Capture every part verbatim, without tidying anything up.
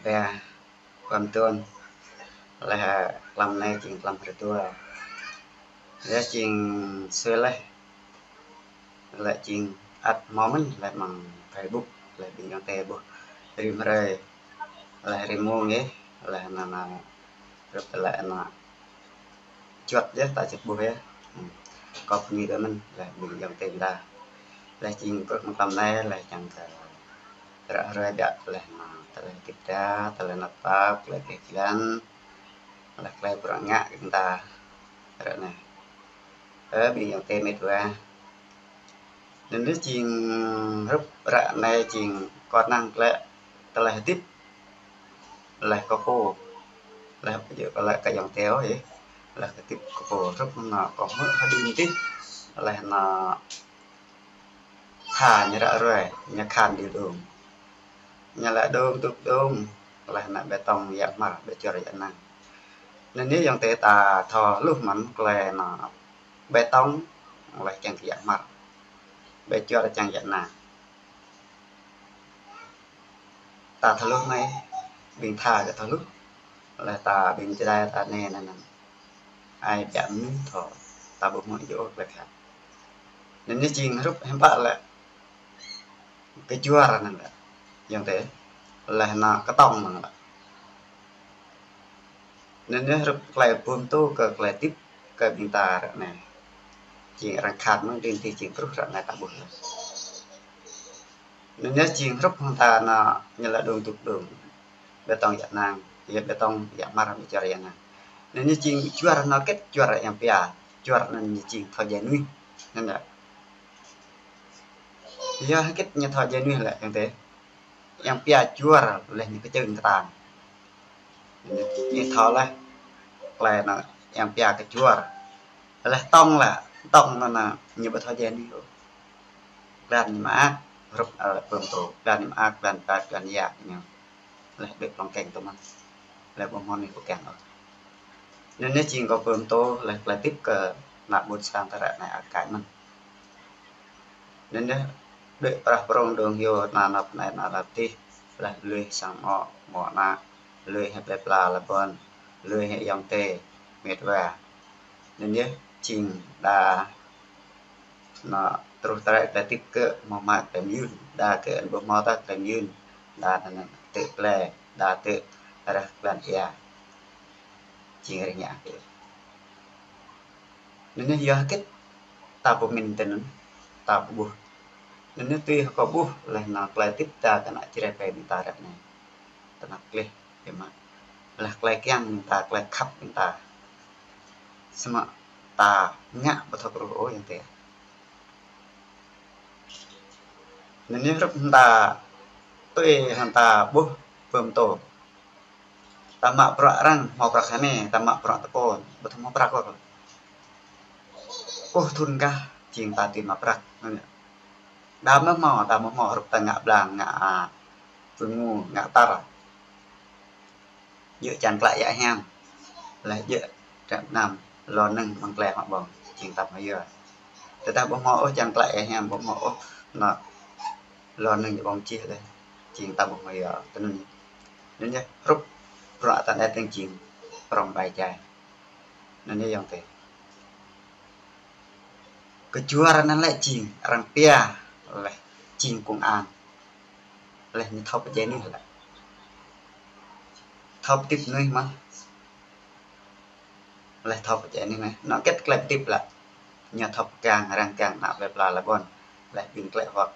Pia, pơm tuan. Laih, a, tlam anai jing tlam hrơi dua. Laih jing sui laih. Laih jing ăt hmâo mơ̆n, laih mơ̆ng Facebook, laih ƀing ayŏng adơi ƀuh rĭm hrơi. Laih rĭm mông yơh, laih anŭn, anŭn, rup laih anŭn čuăt yơh, ta čuăt ƀuh yơh. Hmm. Kâo bơni kơ mơ̆n, laih ƀing ayŏng adơi ta. Laih jing kơ mơ̆ng tlam anai, laih čang kơ ră ruai biă, laih anŭn, tơlơi hơdip ta, tơlơi tơnap tap, tơlơi keh jơlan, laih tơlơi bruă ngă kơ ta ră anai. Ơ, ƀing ayŏng adơi mĕt wa. Anŭn yơh jing hrup ră anai jing kâo năng glaĭ tơlơi hơdip. Laih kâo pô. Laih ƀu djơ̆ kơ laĭ kơ ayŏng adơi ôh yơh. Laih kơ hơdip kâo pô hrup anŭn kâo hmư̆ hơdip tih. Laih anŭn tha ñu ră ruai, ñu khan đĭ đung. Ñu laĭ đung dŭk đung. Laih anŭn bê tông yă hmar, bê čuar yă nang. Anŭn yơh ayŏng adơi ta thâo hluh mơ̆n tơlơi anŭn bê tông, laih kiăng kơ yă hmar. Bê čuar kiăng yă nang. Ta thâo hluh anai, ƀing tha kơ thâo hluh. Laih ta ƀing Jrai ta anai anŭn. Ai biă mơnuih thâo, ta ƀu hmư̆ djơ̆ ôh tơlơi khăp. Anŭn yơh jing hrup hiư̆m pă lĕ kơ čuar anŭn lĕ. Ayŏng adơi. Laih anŭn kơ tông anŭn lĕ. Anŭn yơh hrup tơlơi pơm tŭ kơ tơlơi hơdip kơ ƀing ta ră anai. Jing arăng khan mơ̆ng đĭ tih jing truh ră anai ta ƀuh laih. Anŭn yơh jing hrup hăng ta anŭn ñu laĭ đung dŭk đung. Bê tông yă nang, yă bê tông yă hmar bê čuar yă nang. Anŭn yơh jing čuar anŭn hơget čuar yang pia, čuar anŭn ñu jing thâo djai mơnuih. Anŭn yơh. Yua hơget ñu thâo djai mơnuih lĕ ayŏng adơi. Yang pia čuar laih ñu kơčơ̆ng kơtang. Ñu thâo laih, laih anŭn yang pia kơ čuar. Laih tông lĕ, tông anŭn ñu ƀu thâo djai mơnuih ôh. Blan ñu mơak, hrup, ơ, pơm tŭ. Blan ñu mơak, blan ƀai, blan yă ñu. Laih ƀĕ plŏng keng tŭ mơ̆n. Laih ƀu hmâo mơnuih ƀu kiăng ôh. Anŭn yơh jing kâo pơm tŭ, laih tơlơi hơdip kơ ană ƀôn sang ta ră anai ăt kaĭ mơ̆n. Anŭn yơh, đuaĭ prah prong đung hyu, ană anăp anai ană anăp adih, laih lui sang mŏ, mŏ ană, lui hĭ plơi pla lŏn ƀôn, lui hĭ ayŏng adơi, mĕt wa. Anŭn yơh, jing đa, anŭn truh tơlơi tơlơi hơdip kơ hmâo mă tơlơi mơyun, đa kơ ƀu hmâo tơlơi mơyun, đa anŭn tơ plơi, đa tơ rah blan ia. Jing rơngiă kơ. Anŭn yơh yua hơget ta ƀu mĭn tui anŭn, ta ƀu ƀuh. Anŭn yơh tui hăng kâo ƀuh laih anŭn tơlơi hơdip ta kơ ană Jrai ƀing ta ră anai. Tơnap gleh, biă mă. Laih tơlơi kiăng ƀing ta, tơlơi khăp ƀing ta. Samơ̆ ta ngă ƀu thâo kơruh ôh ayŏng adơi. Anŭn yơh hrup hăng ta tui hăng ta ƀuh pơm tŭ. Ta mă bruă arăng, hmâo prăk hơnai, ta mă bruă tơkŏn, ƀu thâo hmâo prăk ôh. Ôh, thun gah, jing ta tui mă prăk. Đa mơ̆ hmâo, đa mơ̆ hmâo, hrup ta ngă blang, ngă, a, pơngu, ngă tar. Djơ̆ čan klă yă hiam. Laih djơ̆ trăp năm, lŏn anŭn mơ̆ng klĕ mă ƀơ̆ng, jing ta hmâo yua. Tơdah ƀu hmâo ôh čan klă yă hiam, ƀu hmâo ôh, anŭn lŏn anŭn ñu ƀơ̆ng čih laih, jing ta ƀu hmâo yua. Tui anŭn. Anŭn yơh, hrup, bruă ta anai tơ̆ng jing, prŏng ƀai jai. Anŭn yơh ayŏng adơi. Kơ čuar anŭn lĕ jing, arăng pia, laih jing công an. Laih ñu thâo pơdjai mơnuih lĕ. Thâo pơhơdip mơnuih mơ̆n. Laih thâo pơdjai mơnuih mơ̆n. Anŭn hơget tơlơi pơhơdip lĕ. Ñu thâo pơgang, răng gang, ană plơi pla lŏn ƀôn. Laih ƀing klĕ huăk.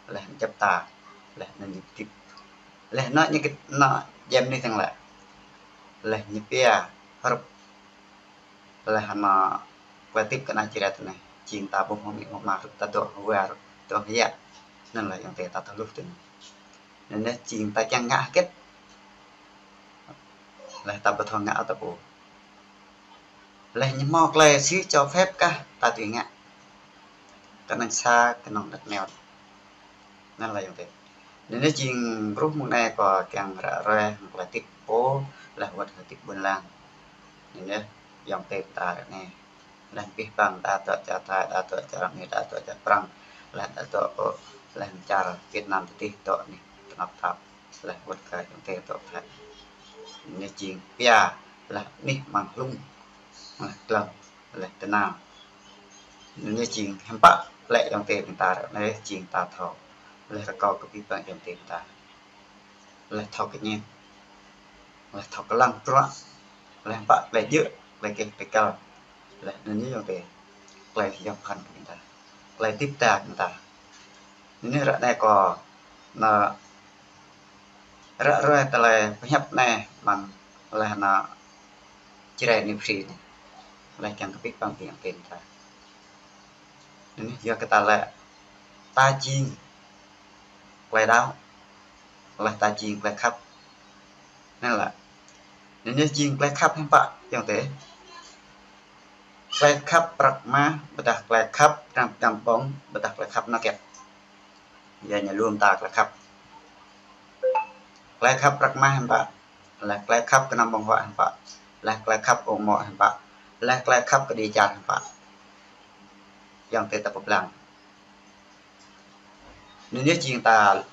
Laih ñu djăp ta. Laih anŭn ñu pơhơdip. Laih anŭn ñu kơ, anŭn djai mơnuih tơ̆ng lĕ. Laih ñu pia, hrup. Laih anŭn tơlơi hơdip kơ ană Jrai ta anai. Jing ta ƀu hmâo amĭ hmâo ama hrup ta dŏ hơwa hrup dŏ hơyă. Anŭn lĕ ayŏng adơi ta thâo hluh tui anŭn. Anŭn yơh jing ta kiăng ngă hơget. Laih ta ƀu thâo ngă ta pô. Laih ñu hmâo tơlơi sự cho phép kah ta dưi ngă. Kơnơ̆ng sa, kơnơ̆ng đăt neo. Anŭn lĕ ayŏng adơi. Anŭn yơh jing bruă mơ̆ng anai kâo kiăng ră ruai hăng tơlơi hơdip pô, laih wơ̆t hơdip ƀôn lan. Anŭn yơh ayŏng adơi ta ră anai. Laih pih păng đa dŏ čar Thái, đa dŏ čar Mi, đa dŏ čar Prăng, laih đa dŏ, ơ, laih čar Việt Nam tơdih dŏ anih tơnap tap. Laih wơ̆t kơ ayŏng adơi tŏ klă. Anai jing pia laih anih amăng hlung, laih glăm, laih tơnam. Anai jing hiư̆m pă lĕ ayŏng adơi ƀing ta ră anai jing ta thâo. Laih rơkâo kơ abih bang ayŏng adơi ƀing ta. Laih thâo kơñen. Laih thâo kơlăng bruă. Laih hiư̆m pă tơlơi djơ̆, tơlơi keh tơlơi kăl. Laih anai ayŏng adơi. Tơlơi yom pơphan kơ ƀing ta. Tơlơi hơdip ta ƀing ta. Anai ră anai kâo anai ră ruai tơlơi pơhiăp anai mơ̆ng laih anai Jrai New Free anai. Laih kiăng kơ abih bang ƀing ayŏng adơi ta. Anai yua kơ ta lĕ ta jing tơlơi đaŏ. Laih ta jing tơlơi khăp. Anai lĕ. Anai jing tơlơi khăp hiư̆m pă ayŏng adơi. Tơlơi khăp prăk mah, ƀôdah tơlơi khăp kơnăm kơnăm ƀơ̆ng, ƀôdah tơlơi khăp nao kiăt. Yua ñu lŏm ta tơlơi khăp. Tơlơi khăp prăk mah hiư̆m pă, laih tơlơi khăp kơnăm ƀơ̆ng huă hiư̆m pă, laih tơlơi khăp ung mŏ hiư̆m pă, laih tơlơi khăp kơđi čar hiư̆m pă. Ayŏng adơi ta pơblang. Anai jing ta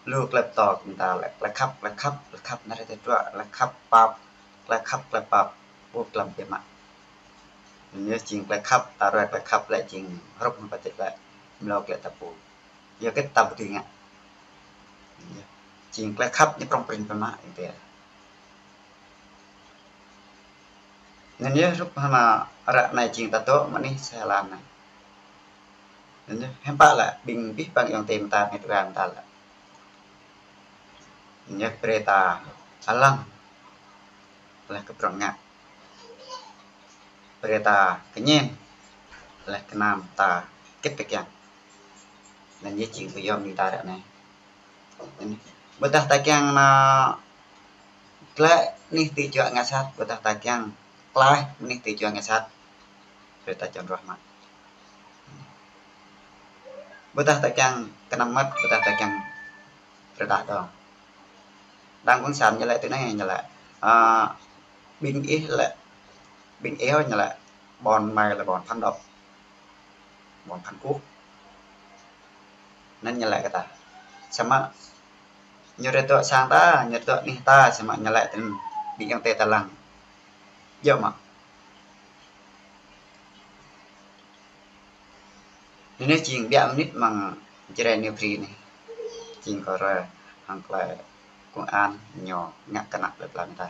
lu klep tŏ ƀing ta lĕ, tơlơi khăp, tơlơi khăp, tơlơi khăp anai rơtê truă, tơlơi khăp pap, tơlơi khăp, tơlơi pap, ƀu glăm biă mă. Anai jing tơlơi khăp, ta ruai tơlơi khăp lĕ jing hrup hăng pơtit lĕ, mlâo lĕ ta ƀu. Yua kơ ta ƀu dưi ngă. Jing tơlơi khăp ñu prŏng prin biă mă, ƀing ta. Anai hrup hăng ră anai jing ta dŏ mơ̆ng anih Thái Lan anai. Anai hiư̆m pă lĕ ƀing abih bang ayŏng adơi ta met wa ta lĕ. Anai brơi ta hơlăng laih kơ prŏng ngă. Brơi ta kơñen laih kơnam ta kĭt tơkiăng. Anai jing pơyom ƀing ta ră anai. Ƀôdah ta kiăng anai glaĭ anih tơjuă ngă sat, ƀôdah ta kiăng klaih anih tơjuă ngă sat. Brơi ta čŏng ruah mă. Ƀôdah ta kiăng kơnăm mơmŏt, ƀôdah ta kiăng rơđah dơ̆ng. Đảng Cộng sản ñu laĭ tui anai ñu laĭ. Ơ, ƀing ih lĕ, ƀing ih ñu laĭ, ƀôn mai lĕ ƀôn phản động. Ƀôn phản quốc. Anŭn ñu laĭ kơ ta. Samơ̆ ñu rai dŏ sang ta, ñu rai dŏ anih ta, samơ̆ ñu laĭ tui anŭn ƀing ayŏng adơi ta lăng. Djơ̆ mơ̆. Anai jing biă mơnit mơ̆ng Jrai New Free anai. Jing kơ rơi hăng tơlơi công an ñu ngă kơ ană plơi pla ta.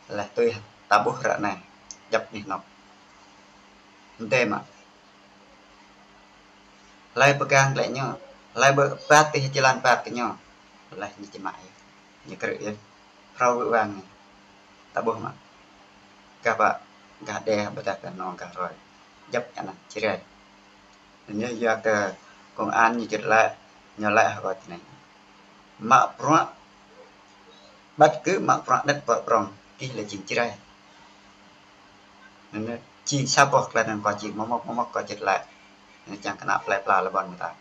Laih tui ta ƀuh ră anai, djŏp anih anŏ. Ante mă. Hlơi pơgang glaĭ ñu, hlơi ƀơ̆ bat tih jơlan bat kơ ñu. Laih ñu či mă yơh. Ñu krư̆ yơh. Phrâo wơ̆t wang ñu. Ta ƀuh mă. Gah pă, gah đe, ƀôdah gah nŏng, gah rơi. Djŏp anăn Jrai. Anai yua kơ công an ñu čih laĭ, ñu laĭ hơgŏt anai. Mă bruă, ƀăt kơ mă bruă đĕt pơ prŏng, kih lĕ jing Jrai. Anai jing sa boh tơlơi anŭn kâo jing mơmŏk mơmŏk kâo čih laĭ. Anai čang kơ ană plơi pla lŏn ƀôn ta.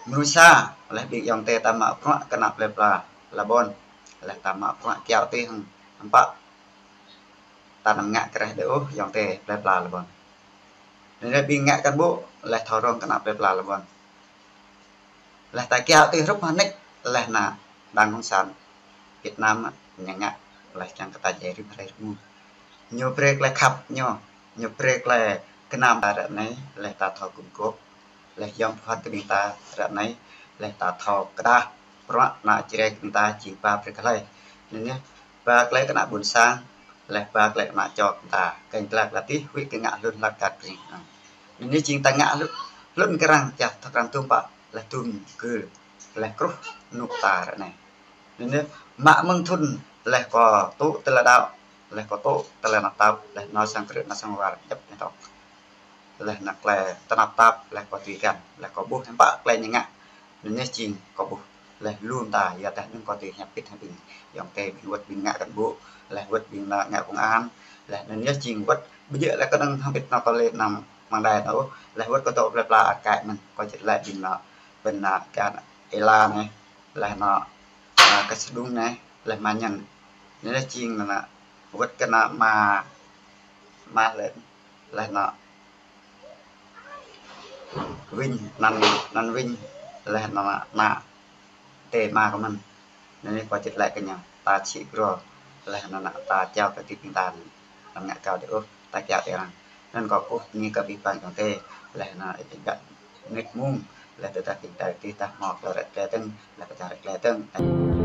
Mơnuih sa, laih ƀing ayŏng adơi ta mă bruă kơ ană plơi pla lŏn ƀôn. Laih ta mă bruă kiaŏ tih hăng, hăng pă. Ta anăm ngă kơ reh đơi ôh, ayŏng adơi plơi pla lŏn ƀôn. Anai ƀing ngă kơ ƀu, laih thâo rông kơ ană plơi pla lŏn ƀôn. Laih ta kiaŏ tih hrup hơnĕč, laih ană Đảng Cộng sản Việt Nam, ñu ngă, laih čang kơ ta djai rĭm hrơi rĭm mông. Ñu brơi tơlơi khăp ñu, ñu brơi tơlơi kơnam ta ră anai, laih ta thâo gum gôp. Laih yom pơphan kơ ƀing ta ră anai, laih ta thâo kơđah, bruă ană Jrai kơ ƀing ta jing ba brơi kơ hlơi. Anai yơh, ba tơlơi kơ ană ƀôn sang, laih ba tơlơi kơ ană čô kơ ƀing ta. Kơnh tơlăk latih, huĭ kơ ngă hlŭn hlăk kat pring. Anai yơh jing ta ngă hlŭn, hlŭn kơ arăng, čah thâo kơ arăng tum pă, laih tum gưl, laih kruh rơnŭk ta ră anai. Anai yơh, mă mơ̆ng thŭn, laih kơ tŭ tơlơi đaŏ, laih kơ tŭ tơlơi tơnap tap, laih nao sang krư̆ nao sang war djŏp anai tŏ. Laih ană tơlơi tơnap tap, laih kơ tui găn, laih kơ ƀuh hiư̆m pă tơlơi ñu ngă. Anai yơh jing kơ ƀuh, laih lŏm ta, yua dah anŭn kơ tui hiăp pit hăng ƀing ayŏng adơi ƀing wơ̆t ƀing ngă kăn ƀu, laih wơ̆t ƀing ană ngă công an, laih anai yơh jing wơ̆t ƀu djơ̆ laih kơnơ̆ng hăng pit nao tơlơi anăm mơ̆ng đai anŭn, laih wơ̆t kơ tŏ plơi pla akaĭ mơ̆n, kơ čih laĭ ƀing ană, ƀing ană kơ ană Êla anai, laih ană, ană Kơsđung anai, laih Mă Nhân. Anai yơh jing ană wơ̆t kơ ană Mă, Mă Lĕn, laih ană Vinh, anăn, anăn Vinh, laih ană, ană tê ma kơ mơ̆n. Anŭn yơh kâo čih laĭ kơ ñu, ta či grô, laih anŭn ta kiaŏ kơ tui ƀing ta, anăm ngă kiaŏ dih ôh, ta kiaŏ tui arăng. Anŭn kâo kơkuh bơni kơ abih bang ayŏng adơi, laih anŭn ih ƀuh mơnit mông, laih tơdah ƀing ta tui tah hmâo tơlơi ră tơlơi tơ̆ng, laih kơ tơlơi ră tơlơi tơ̆ng.